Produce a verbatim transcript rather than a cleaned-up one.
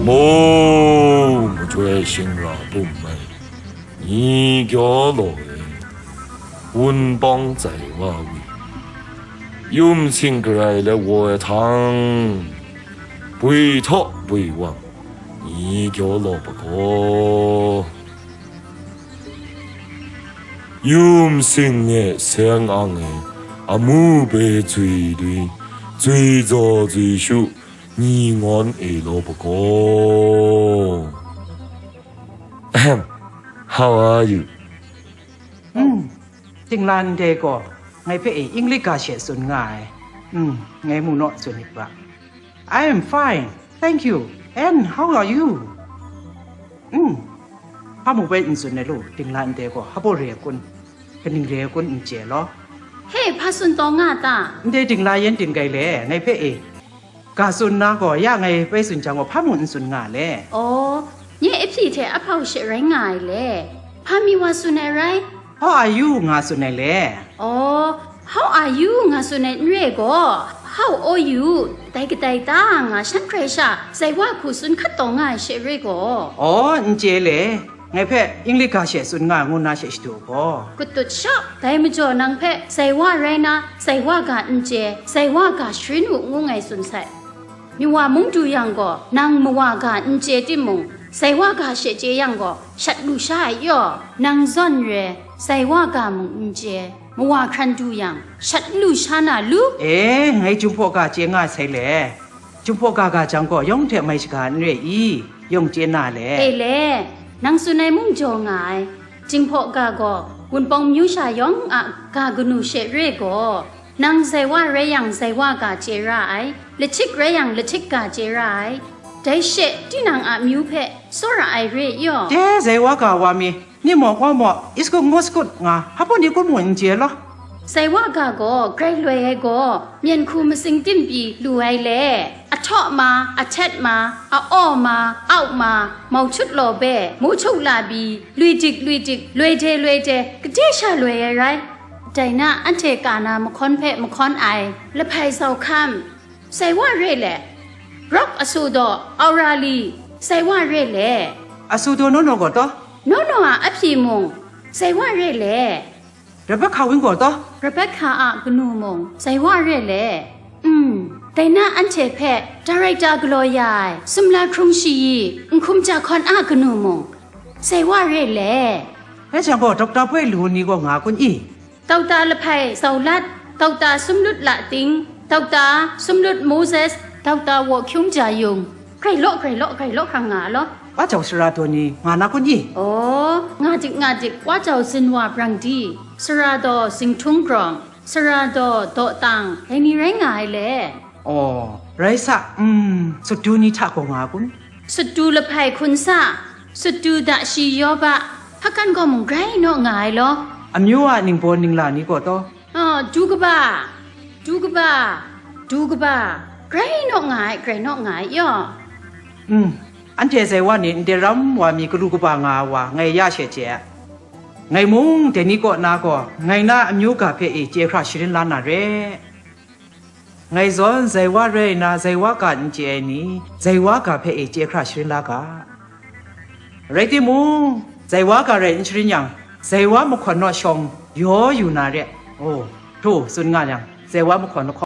Mung, majoi shingra bum ai, ni gyaw law e, wunpawng tsai wa wi, yum sing garai let woi ai htang, bwi htaw bwi wang, ni gyaw law pagaw. Yum sing e seng ang e, amu be zui lui, zui zaw zui shu, ni ngawn e law pagaw. Ahem. How are you? Hmm. Tinglan dai gaw, ngai hpe e English ga she tsun nga ai. Hmm. Ngai mu naw tsun nik ba. I am fine, thank you. And how are you? Hmm. Hpa mu bai n tsun ai lu, dingla ndai gaw, hpa baw re ai kun, kaning re ai kun n chye law. He, hpa tsun taw nga ta? Ndai dingla yan ting kai le, ngai hpe e. Ga tsun na gaw, ya ngai bai tsun jang gaw, hpa mu n tsun nga le. Aw, nye ahpyi hte ahpau she rai nga ai le. Hpa mi wa tsun ai rai? How are you nga tsun ai le? Aw, how are you nga tsun ai n re gaw, how are you? Dai kadai ta nga shan hkrai sha, zai wa hku tsun hkat taw nga ai she re gaw. Aw, n chye le, ngai hpe English ga she tsun nga ngu na she shadu gaw. Kutut shawk, dai majaw nang hpe zai wa rai na, zai wa ga n chye, zai wa ga sharin u ngu ngai tsun sai. Mawa mung du yang gaw, nang mawa ga n chye timung, zai wa ga she chye yang gaw, shat lu sha ai yaw, nang zawn re, zai wa ga mung n chye, mawa hkran du yang, shat lu sha na lu? E, ngai Jinghpaw ga chye nga sai le. Jinghpaw ga ga jang gaw, yawng hte mai shaga n re i? Yawng chye na le. E le, nang tsun ai mung jaw nga ai. Jinghpaw ga gaw, wunpawng myu sha yawng a ga kanu she re gaw, nang zai wa rai yang, zai wa ga chye ra ai, lahtik rai yang, lahtik ga chye ra ai. Dai she, tinang a myu hpe tsawra ai re yaw. Dai zai wa ga wa mi, ni maw, wa maw, iskut ngut skut nga, hpa ni kun mu n chye law. Zai wa ga gaw grai loi ai gaw, myen hku masing tim pyi lu ai le, ahtaw ma, ahtet ma, a-aw ma, au ma, mau chut law be, mu chuk la bi, lui dik, lui dik, loi de, loi de, gade sha loi ai rai. Dai na anhte ka na mahkawn hpe mahkawn ai, lahpai zau hkam, zai wa re le, rawk asu daw, aura li, zai wa re le. Asu daw nawnaw gaw taw? Nawnaw a ahpyi mung, zai wa re le. Rebekha wun gaw taw? Rebekha a kanu mung, zai wa re le. Mm, dai na anhte hpe, darekta galaw ya ai, sumla hkrung shayi, nhkum ja hkawn a kanu mung, zai wa re le. Rai jang gaw, Dokta Poi lu ni gaw nga kun i? Dokta Lahpai Zaulat, Dokta Sumlut Lating, Dokta Sumlut Moses, Dokta Waw Hkyung Ja Yung, grai law, grai law, grai law hkang nga law. Wa jau sara daw ni nga na kun i? Aw, nga dik, nga dik, wa jau zinwa brang di, sara daw zingtung grawng, sara daw dawtang, dai ni rai nga ai le. Aw, rai sa, mm, sut du ni hta gaw nga kun? Sut du Lahpai Hkunsa, sut du Dashi Yawba, hpakan gaw mung grai naw nga ai law. Amyu a ningbaw ningla ni gaw taw? Ah, du kaba, du kaba, du kaba, grai naw nga ai, grai naw nga ai yaw. Mm, anhte zai wa ni ndai ram wa mi galu kaba nga ai wa ngai ya she chye ai. Ngai mung dai ni kaw na gaw, ngai na amyu ga hpe e chye hkra sharin la na re. Ngai zawn zai wa rai nna, zai wa ga n chye ai ni, zai wa ga hpe e chye hkra sharin la ga. Rai timung, zai wa ga rai n sharin yang, zai wa mahkawn naw shawng yaw yu na re. Oh, htaw tsun nga yang, zai wa mahkawn naw